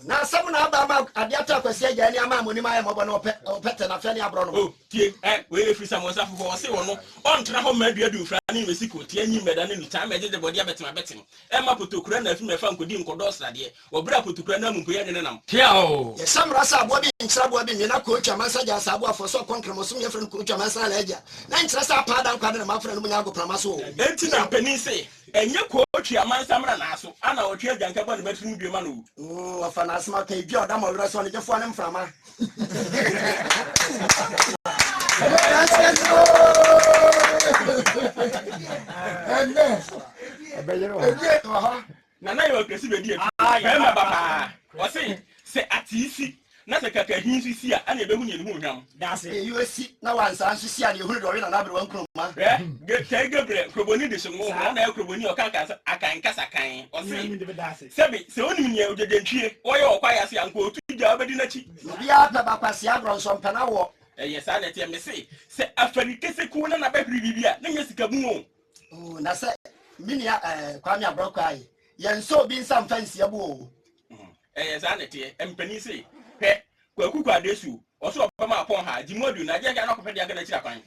Na asɛm na aba ama adeɛ atɔ Akwasi agya ani ama amonim ayɛ mmɔbɔ na ɔpɛ ɔpɛ tɛ n'afɛ ne aborɔ no. O, tie, ɛ, wei ɛfiri Samuel Safo hɔ, ɔse ɔno, ɔntena hɔ mma adua dumfra ne mmɛsi kotia nyi mmɛda ne nnutan mmɛgyegye bɔdeɛ abɛtem abɛtem, ɛmma potokura na afi mmɛfa nkɔdi nkɔdɔ sradeɛ, wɔ berɛ a potokura no amu mpo yɛ ne nenam. Tea o. Yɛhyɛ mmara sɛ aboa bi nkyerɛ aboa bi nwe na Kootwa Amansa gyaa saa aboafoɔ sɛ ɔkɔ Nkramosom yɛfrɛ no Kootwa Amansa Alagya na nkyerɛ sɛ apaa da nkwa de ne mma afra no mu nyɛ agoprama so o. Enti na mpanin se, Ɛnyɛ Kootwi Amansa mmara naa so a na ɔtwe agyanka bɔ ne batiri mu due ma no o. Oo, ɔfa n'asɛm aka edua a ɔda mmɔwerɛ so, ɔnegyefoɔ ne mframa. Nana yɛ ɔkɛse bɛdi atu bɛrima ba paa. Ɔse sɛ atee si na sɛ kakahi nso si a ɛna ɛbɛhu nea ne ho hwam. Eyi osi na wansaa nso si a na yɛhunu deɛ ɔwe Nana Aberewa Nkrumah. Hwɛ, Tɛɛ Gabriel, kuroboni de hye ngo ho, ɔna yɛ kuroboni a ɔka akan kasa kan. Ɔse, sɛbe, sɛ onim nea ogyegyentwie ɔyɛ wɔ kwaeɛ ase a, nka ɔtu gya a ɔbɛdi n'akyi. Obiara pɛ ba kwasea agorɔ nso ɔmpɛ n'awoɔ. Ɛyɛ saa na ɛteɛ, mese, sɛ afari kesekuo na n'abɛhwere biribi a, na nyɛ sika bun o. Oh, na sɛ me nua eh, Kwame Aborɔkɔ ayi, yɛnsɔ obi nsa mfa nsi abo o. Ɛyɛ saa na ɛteɛ, mpanin se, hwɛ, Kwaku kɔ adesuo, ɔso ɔbɛma apɔn ha, gye mu aduonu, agye agya na ɔkɔpɛ de aga n'akyiri akwan.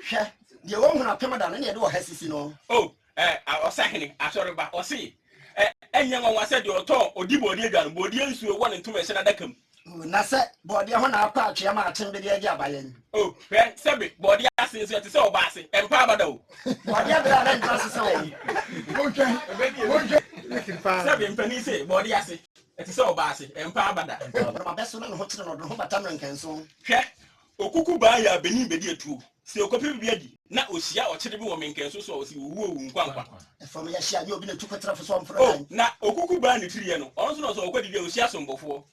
Hwɛ, deɛ wɔnhunu apem da no ne yɛde ɔha sisi no. Oh, eh, ɔsahene, asɔreba, ɔse, eh, ɛnyɛ nwanwa sɛ deɛ ɔtɔn ɔdi bɔɔdeɛ dwa no, bɔɔdeɛ nsuo wɔ ne ntoma ɛhyɛ n'adaka mu. Oh, na sɛ bɔɔdeɛ ho na akɔ atwea ma akyem bede agye aba yɛn. Oh, hwɛ, sɛbe, bɔɔdeɛ ase nso ɛte sɛ ɔbaa ase, ɛmpa aba da o. Bɔɔdeɛ berɛ a na ntra ase sɛ wɔn. Sɛbe, mpanin se, bɔɔdeɛ ase, ɛte sɛ ɔbaa ase, ɛmpa aba da. Ɔbrɔma bɛso na ne ho kyere no, ɔde ne ho bata mmerɛnkɛnso. Hwɛ, okuku baa yɛ abenin bedi atuo. Sɛ ɔkɔpɛ biribi adi, na ɔhyia ɔkyere bi wɔ menkɛnso so a, ɔse, Owu owu, nkwa nkwa. Ɛfam yɛ hye a, nyɛ obi na ɛtu kɔtra fo sɛ ɔmforo O, dan. na okuku baa ne tiriɛ no, ɔno nso na ɔsɛ ɔkɔdidi a, ɔhyia asombɔfoɔ.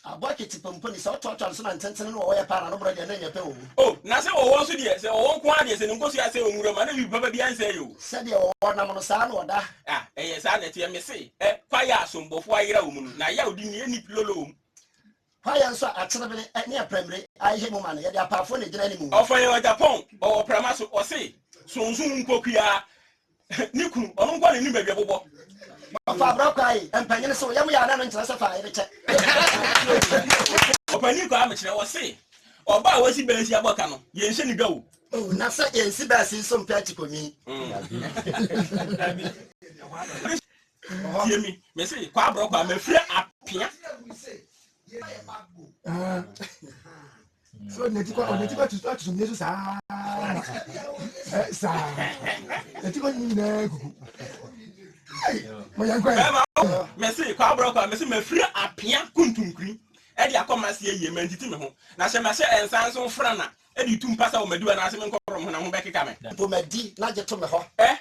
Aboa ketepompo ni, sɛ wotoatoa no so na ntentene ne wɔwɔ yɛ pɛ a, n'ano borɔ deɛ, na ɛnyɛ pɛ o. O, na sɛ wɔwɔ nso deɛ, sɛ wɔwɔ nko ara deɛ, sɛ ne nkosua asɛe wɔ nwura mu a, na biribi papa biara nsɛeɛ o. Sɛdeɛ wɔwɔ nam no, saa ara na ɔda. A, ɛyɛ saa na ɛteɛ, mese, ɛ, kwaeɛ a asombɔfoɔ ayera wɔ mu no, na yawdi nni, ɛnni pilolo wɔ mu. Kwaeɛ nso a akyerebene ne aprammire ayeyɛ mu ma no, yɛde apaafoɔ na ɛgyina anim. Ɔfa yɛn ɔgyapɔn, ɔwɔ prama so, ɔse, Sonso nkokua, ne kunu, ɔno nko ara na ɛnim baabi ɛbobɔ. Ɔfa aborɔ kwae, mpanyini se wo yam yɛ a na ɛno nkyerɛ sɛ fa yere kyɛ. Ɔpanin Kwaa mekyerɛ, ɔse, ɔbaa a wasi bɛnsi abɔ ka no, yɛnhyɛ no dwa o. Oh, na sɛ yɛnsi bɛɛsi nso mpɛ akyikɔnwi. Tie mi, mese, Kwaa aborɔ kwaa, mafiri apea. So ɔde n'ati kɔ ɔde n'ati kɔ ato ato sumie so saa ɛ saa n'ati kɔ nyinaa gugu mo yɛn kɔ yɛ. Bɛrima o, mese kɔ aborɔ kɔ a, mese mafiri apea kuntunkuri ɛde akɔ m'ase ayie, mantiti me ho, na hyɛ mahyɛ nsa nso mfra na ɛde tu mpasa wɔ m'adiwa no ase menkɔrɔ me ho na ho bɛkeka me. Mpo madi na gye to me hɔ. Ɛ,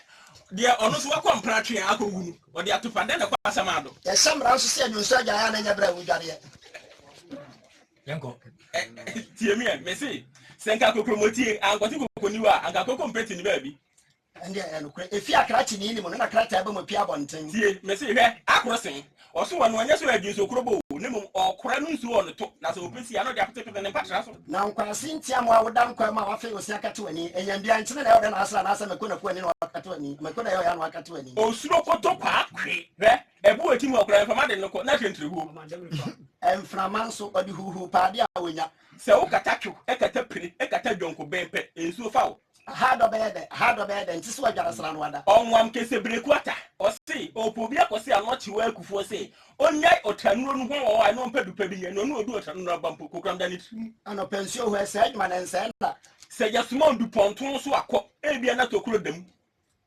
deɛ ɔno nso wakɔ mpena twe a akɔwu no, ɔde atopa dɛn na ɛkɔ asɛm ado. Yɛhyɛ mmara nso sɛ yɛde nsuo agyae a na ɛnyɛ berɛ a wodwareɛ. Yɛnkɔ. Tie me ɛ, mese, sɛ nka kokromoti ankɔte kokoniwa a, anka koko mpete ne baabi. Ɛndeɛ ɛyɛ nokorɛ. Efi akrakye ne nim no na krataa ba mu apue abɔnten. Tie, mese, hwɛ, akoro sen. Ɔso wɔ no, ɛnyɛ sɛ ɔyɛ dwensokorobo o, na mmom ɔkora no nsuo wɔ ne to, na sɛ ɔpɛ si a, na ɔde apetepete ne mpatra so. Na nkwaase ntiamoa a woda nkwa mu a wafee wo se akate w'ani, ɛnyambia nkyene na ɛyɛ ɔdɛ na asra anaasɛ mako na ku ani na wakate w'ani, mako na ɛyɛ ɔya na wakate w'ani. Osuro koto kwaa kwe, hwɛ, ɛbu wɔ ti mu ɔkora mframa de no kɔ, na hwɛ ntirehuo. Mframa nso, ɔde huuhuu paa adeɛ a wɔnya. Sɛ wokata two, kata pire, kata dwonko bɛn pɛ, nsuo fa wo. Aha dɔ bɛyɛ dɛ, aha dɔ bɛyɛ dɛ, nte sɛ wadware sra no ada. Ɔnwam kese bereku ata, ɔse ɔɔpɛ obi akɔse ano ɔkye wɔ akufoɔ se ɔnyae ɔtranuro no ho awɔwɔ a na ɔmpɛ dupa bi nyɛ na ɔne ɔdu ɔtranuro aba mpo kokoram da ne tiri mu. Anɔpa nsuo hɔ ɛsɛe adwuma na ɛnsɛe nna. Sɛ yɛsoma wo dupɔnto so akɔ, ebia na tokuro da mu.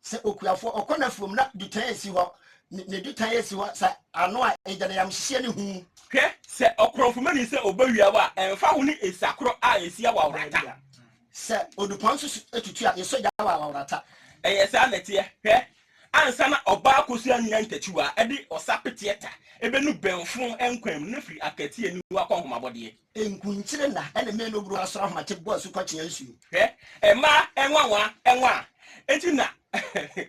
Sɛ okuafoɔ ɔkɔ n'afuom na dutan esi hɔ, ne ne dutan esi hɔ sɛ ano a egya na yamhyehyeɛ ne hu. Hwɛ, sɛ ɔkorɔmfomani sɛ ɔbɛwia wo a, ɛmfa ho ne esa korɔ a esi awaworata. Sɛ odupɔn nso su tutu a, yɛsɔ gya wɔ awaworata. Ɛyɛ saa na ɛteɛ. Hwɛ, ansa na ɔbaa kosua nnya ntakyiwa de ɔsa peteɛ ta bɛnu bɛnfo nkwan mu na firi akati aniwa kɔ nhomabɔdeɛ. Nkunkyire nna na mmɛn no buru asoro ahomakye bɔ asukɔkyea nsuo. Hwɛ, mmaa nwanwa nwa a, enti na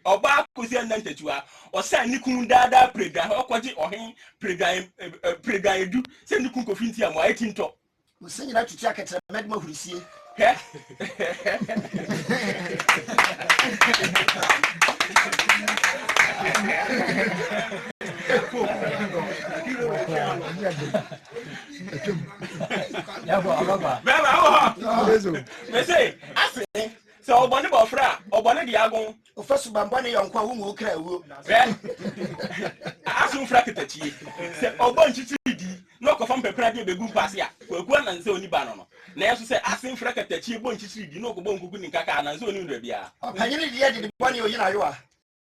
ɔbaa kosua nna ntakyiwa, ɔsan ne kun daadaa piredwan hɔ kɔgye ɔhen piredwan piredwan edu sɛ ne kun kofi ntiamoa eti ntɔ. Wo se nyina tutu akɛtrɛmɛ de ma hurisie. Hwɛ. Yɛnkɔ abakwa. Bɛrima wɔ hɔ. Mese ase sɛ ɔbɔne bɔfra a ɔbɔne de agon. Ofa subanbɔne yɔnko a wonwu kra wuo. Hwɛ aso mfra katakyie sɛ ɔbɔ nkyikyiri di na ɔkɔfa mpɛpra de bɛgu mpaase a kwaku anansɛ ɔni ba no no. Nanso sɛ ase mfra katakyie bɔ nkyikyiri di na ɔkɔbɔ nkuku ne nkaka a anansɛ ɔni wura biara. Ɔpanyini deɛ didi bɔne oyi n'ayowa.